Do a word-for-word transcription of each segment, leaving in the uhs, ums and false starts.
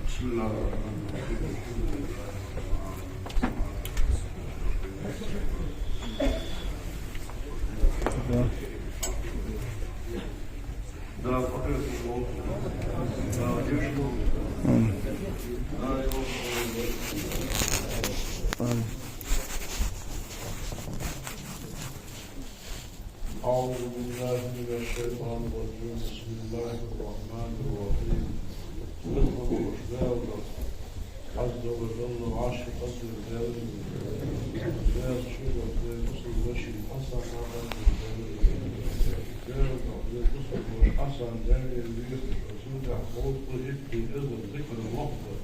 بسم الله الرحمن الرحيم. الحمد لله رب العالمين. أعوذ بالله من الشيطان الرجيم. بسم الله الرحمن الرحيم. Дала, Дала, عز وجل, вӀашагӀкхетар Дала. Дала шийга, Дала бусалба вешийга, Ӏаьса нахага Дала. Дала, Дала бусалба вешийга, Ӏаьса Дала вийхача, цудухьа кховзткъеи итт эзар зикар вахар.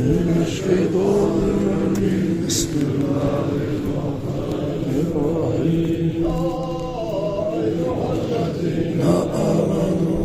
من الشيطان الرجيم. بسم الله الرحمن الرحيم. الذين آمنوا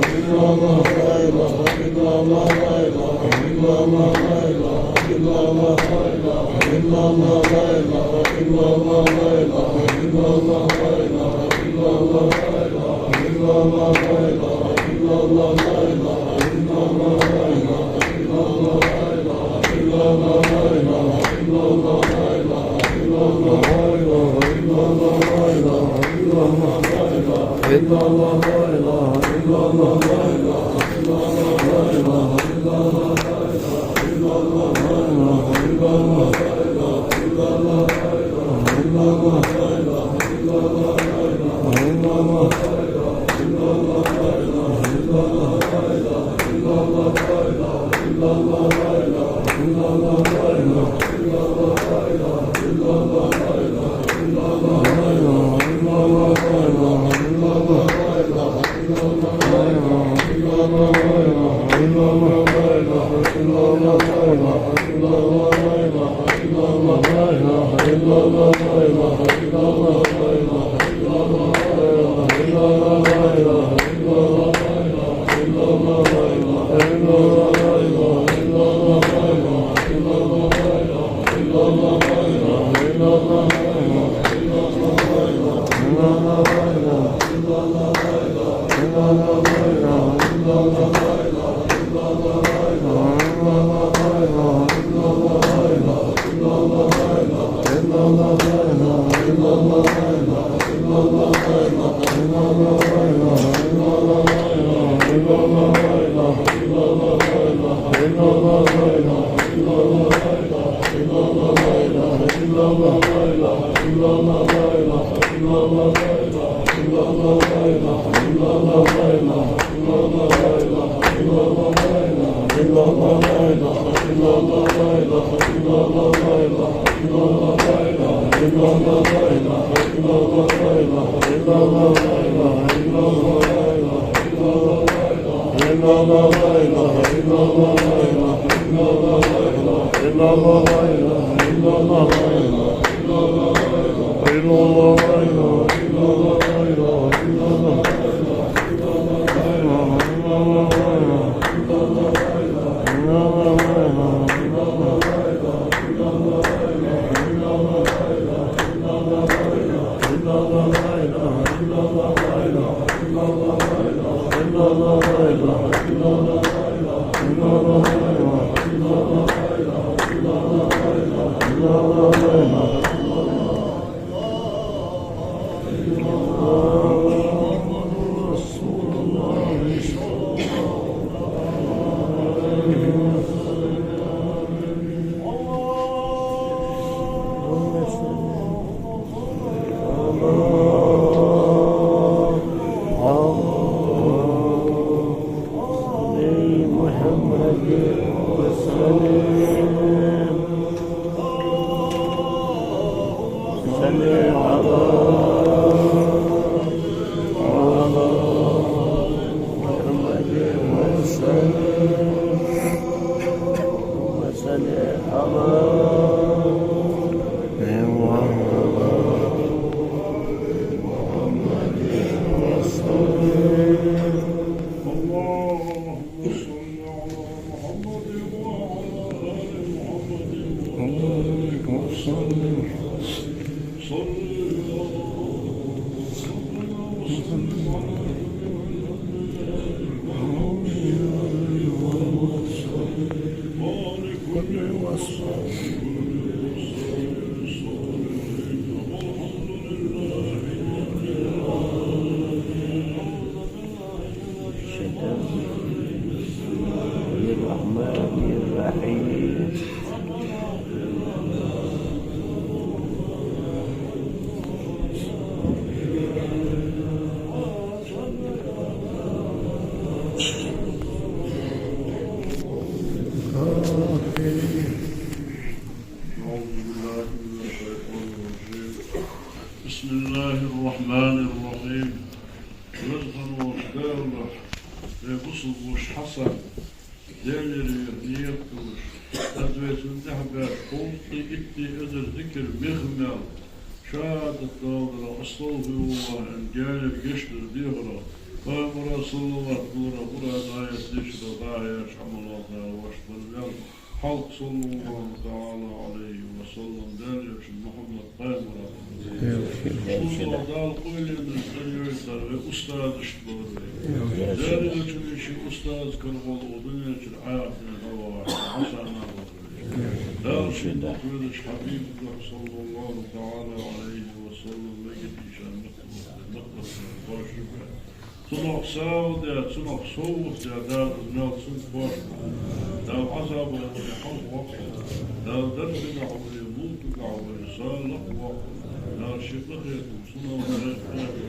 محمد وسلم. صل على، على محمد وسلم. اللهم صل على محمد وسلم. اللهم صل على محمد وعلى آل محمد وبارك وسلم. صل اللهم وسلم على جميع الأنبياء والأولياء والمرسلين وآل كل وصحبه وسلم. والحمد لله رب العالمين. بسم الله الرحمن الرحيم. أعوذ بالله من الشيطان الرجيم. بسم الله الرحمن الرحيم. Веза хинна волча Дала, вай бусалба воша Хьасан, Даьлагара нийят долаш, аз вай цунна тӀехьа баьча кховзткъеи итт эзар зикар мех-маьл, шахӀадат даларах, астагӀфируллахӀ аьнна, Даьлагара гешт дар дехарах, пайхамара саллават лорах, Къуръан аят дешарах дӀахьежача Ӏамалах Дала вӀашагӀбаргбар вай. Хьалха, صلى الله تعالى عليه وسلم, Даьла Элчан Мухьаммад пайхамара. Цунах Дала къайленаш тӀайойтар вай, устазашта бар вай. Даьла Элчан ший устаз карагӀолла укх дунен чура Ӏаьхийна дӀавахача Хьасана бар вай. Дала ший мотт везача Хьабиба духьа, صلى الله تعالى عليه وسلم, мегаш йолча мехка, мехка кхоачашбе. Цунах сагӀа де, цунах совгӀат де, Дала из маьл цунна кхоачашбойла. Дала Ӏазабах вале хьалхаваккхалва. Дала даржагахьа вале, мулкагахьа вале, салахваккхалва. Дала ший къахетам цунах лакхе.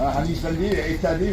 أهلا وسهلا، إيطالي.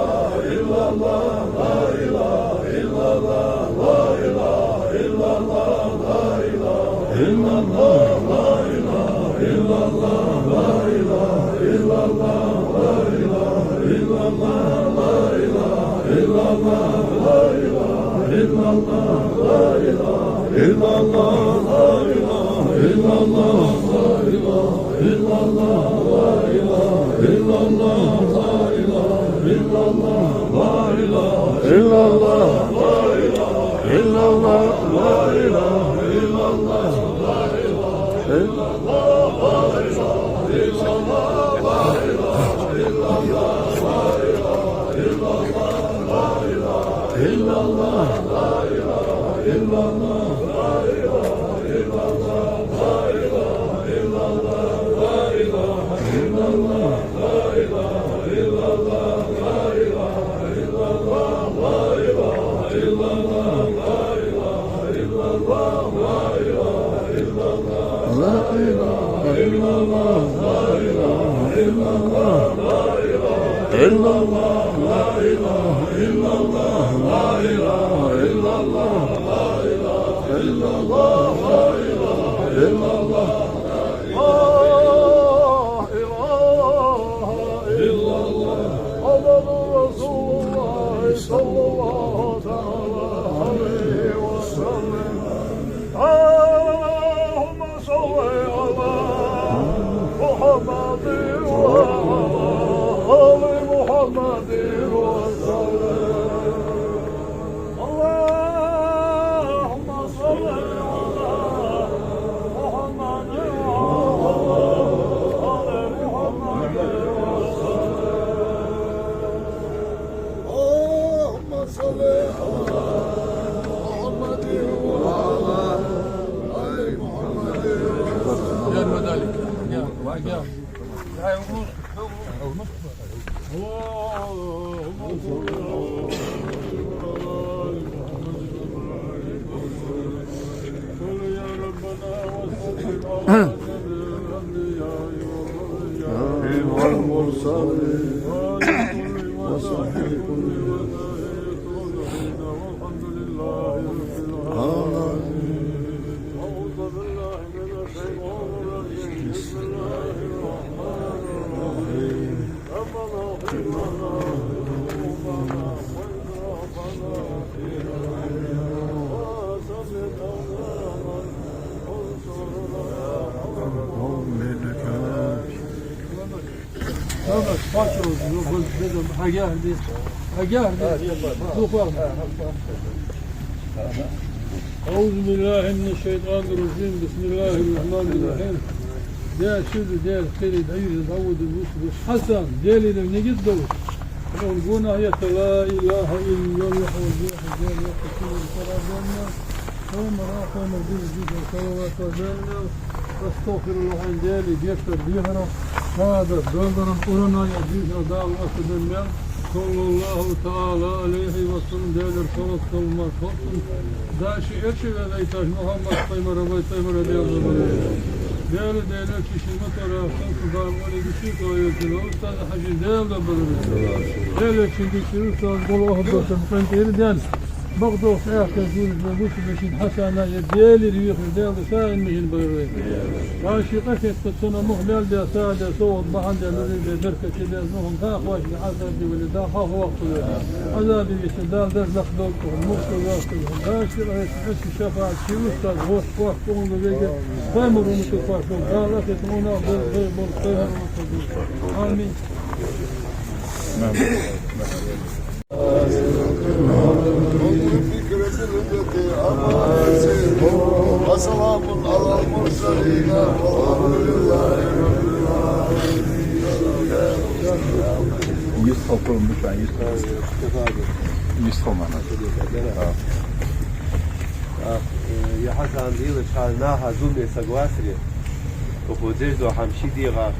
إلا الله، لا إله إلا الله، لا إله إلا الله، لا إله إلا الله. لا إله إلا الله، لا إله إلا الله، إلا الله، لا إله إلا الله، لا إله إلا الله، لا إله إلا الله، لا إله إلا الله. لا إله إلا الله. محمد رسول الله صلى الله تعالى عليه وسلم. اللهم صل على محمد وعلى آل محمد وسلم. اللهم صل على محمد وعلى آل محمد وسلم. اللهم صل على محمد وعلى آل محمد وسلم. والمرسلين وصحبه والحمد لله رب العالمين. أعوذ بالله من الشيطان الرجيم. بسم الله الرحمن الرحيم. أعوذ بالله من الشيطان الرجيم. بسم الله الرحمن الرحيم. Даьла ширра, Даьла кхерара дӀайоалаш, дӀаводаш вуч веш Хьасан, Даьлагара нигат долаш, цун гонахьа етта لا إله إلا الله, Даьла йоккха сийдола паргӀата мел, пайхамара, пайхамара дезача дешара салават ва денна мел, أستغفر الله, хьайна Даьлага гешт дар дехар, шахӀадат доадар, Къуръан аят дешар Дала моттадаь мел, صلى الله تعالى عليه وسلم, Даьлагара салот-салам хилда цунна. Дала ший элча ваь вайташ Мухьаммад пайхамар, вай пайхамара Даьла бабар. Даьла, Даьла элча ший мотт а хилда цунна, Дала олига ший тоаелча устаза Хьажий Даьла бабар. Даьла элчанга ший устаза гӀулакх а баьча къинтӀера даьнна, бакъдолча аьхкан жуьрех вуч вешин Хьасана я Даьлагара вехар Даьла сагӀийна мехин бабар. Дала ший къахетамца цунна мух мел даь, сагӀа даь, совгӀат бахьан даь, нури бе беркате даь, нухам тахваш Ӏазабе вале, Дала хьалхаваккхалва. Ӏазабе висар Дала дарж лакхдолда, мухтар лакхдолда. Дала ший къахетамца ший шафаӀат, ший устаз, гӀост, кхош, тӀонга вега, пайхамар умматага кхош долда. Дала ахет муна болба, болба, пайхамар умматага болба. Амин. وسلام على المرسلين والحمد لله رب العالمين. Юстхо курум бу ша, юстхо. Юстхо мана. А, э, я Хьасан, дийла чхьана наха зуламе саг вацаре. Укхо деш дола хӀама ший дегӀа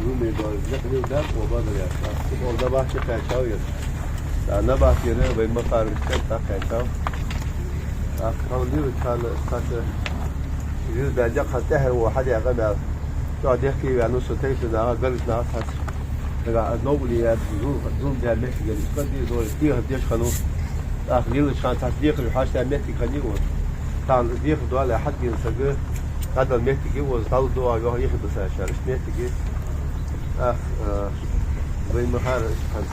зуламе дола, лакхлил дакъа ва бадар яц. Цу бола набахча кхаьчав ер. ТӀа набахтера вай ма кхарвича тӀа кхаьчав. ТӀаккха хьалдийла царна цхьацца жуз баьлча, хьа тӀехьара ва хьадаь къамаьл. ЧӀоагӀа дехке ваьнна со тайпа наха, гаргара наха цхьацца. Дагахь аз новкъа ле яц, зул-, зулам даь моттиг я, ишкъа дезора, дехар деш хиннав. ТӀаккха лелача хана цхьацца декхар хьаштаь моттиг хиннай укхо. Тахан дехар доале хьадена саг, дӀадала моттиг я укхо, дӀадала доагӀа йоах, ихи бисачар, иштта моттиг я. ТӀаккха, а, вай ма хара, иштта хӀанз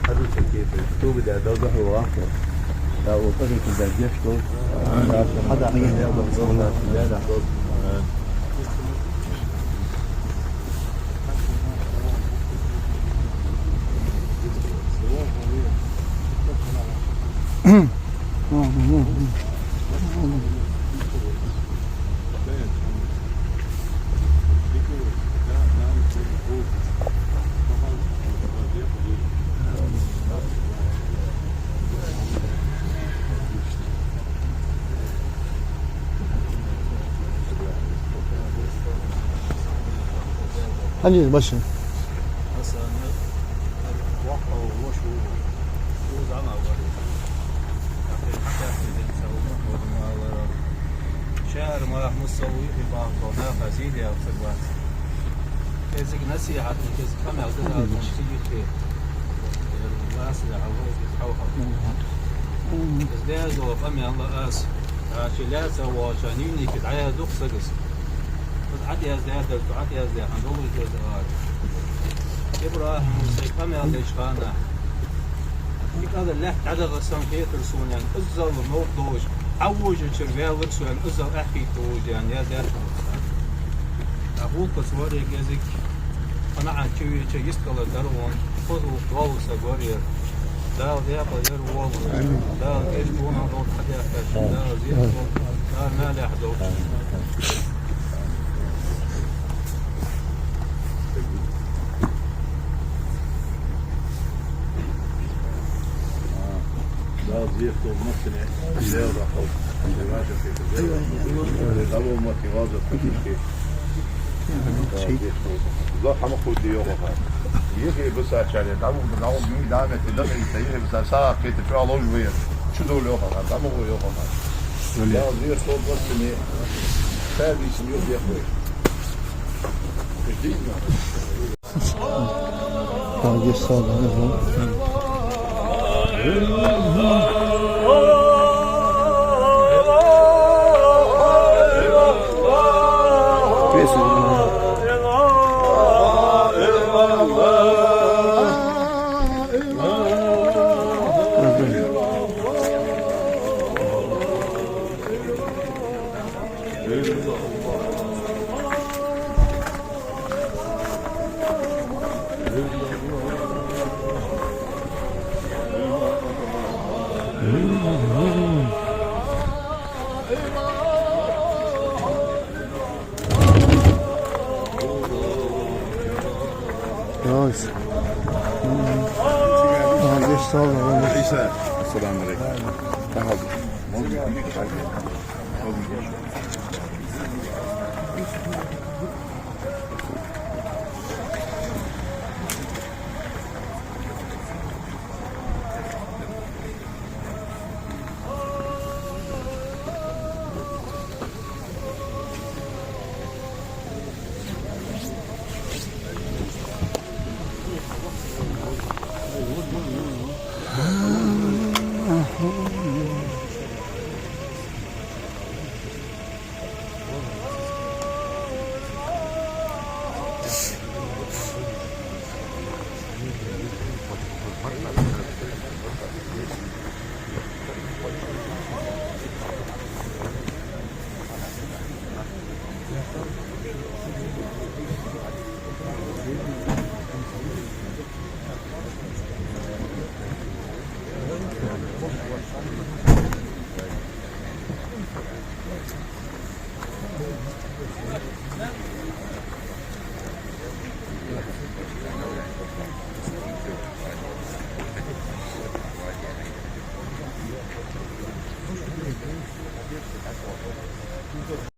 хьадувцар кепара, тоба даь, Дала духьал ваккха. Да, укхо къахетам баь гешт долда. Да, хьадаккха, Дала духьал ваккха. Хьан машин? Шаьра ма хӀама сов вихи бахьан наха зийла яхар вац. Кхезига насихьат, кхезига къамаьл даза дун сийхе. Лаьца хьалха из хьалха. Из деза къамаьл аз. Ачи лаьца вача нивники дӀаяздукх сагас. Аз Ӏа деза даьдар, цу Ӏа деза даьхан долаш деза ара. ИбрахӀима сай къамаьл деча хана. Дика ала лаьтта дӀадагӀа санна хетар сона, аьнна, иззал новкъа долаш, Ӏа вожачара ваьлар со, аьнна, иззал аьхкийта вожа, аьнна, яздеш хиннав цар. ТӀаккха гӀулакхаца вар ер кӀезига, КъанаӀат чу веча йистхилар дар вон, хоза гӀулакх доаллаш саг вар ер. Дала декъала яр вола. Дала кӀезига вон гӀулакх хьадаьхкача, Дала зерат долда, Дала маьлехьа долда. Дала зерат долда массане, Даьла дахьал. Дала мотти гӀазот кхетийтар. Зо хӀама хургда йоах хьа. Йихи бисачаре, дӀавугда, дӀавугда, юй дӀа метте дахийта, йихи биса сагӀа кхета, чӀоагӀа ловш вай. Чу довла йоах хьа, дӀавугда йоах хьа. Дала зерат долда массане, ша дийсина юха дехар вай. Ишдийна. Nice. Nice. Nice. Assalamu alaikum.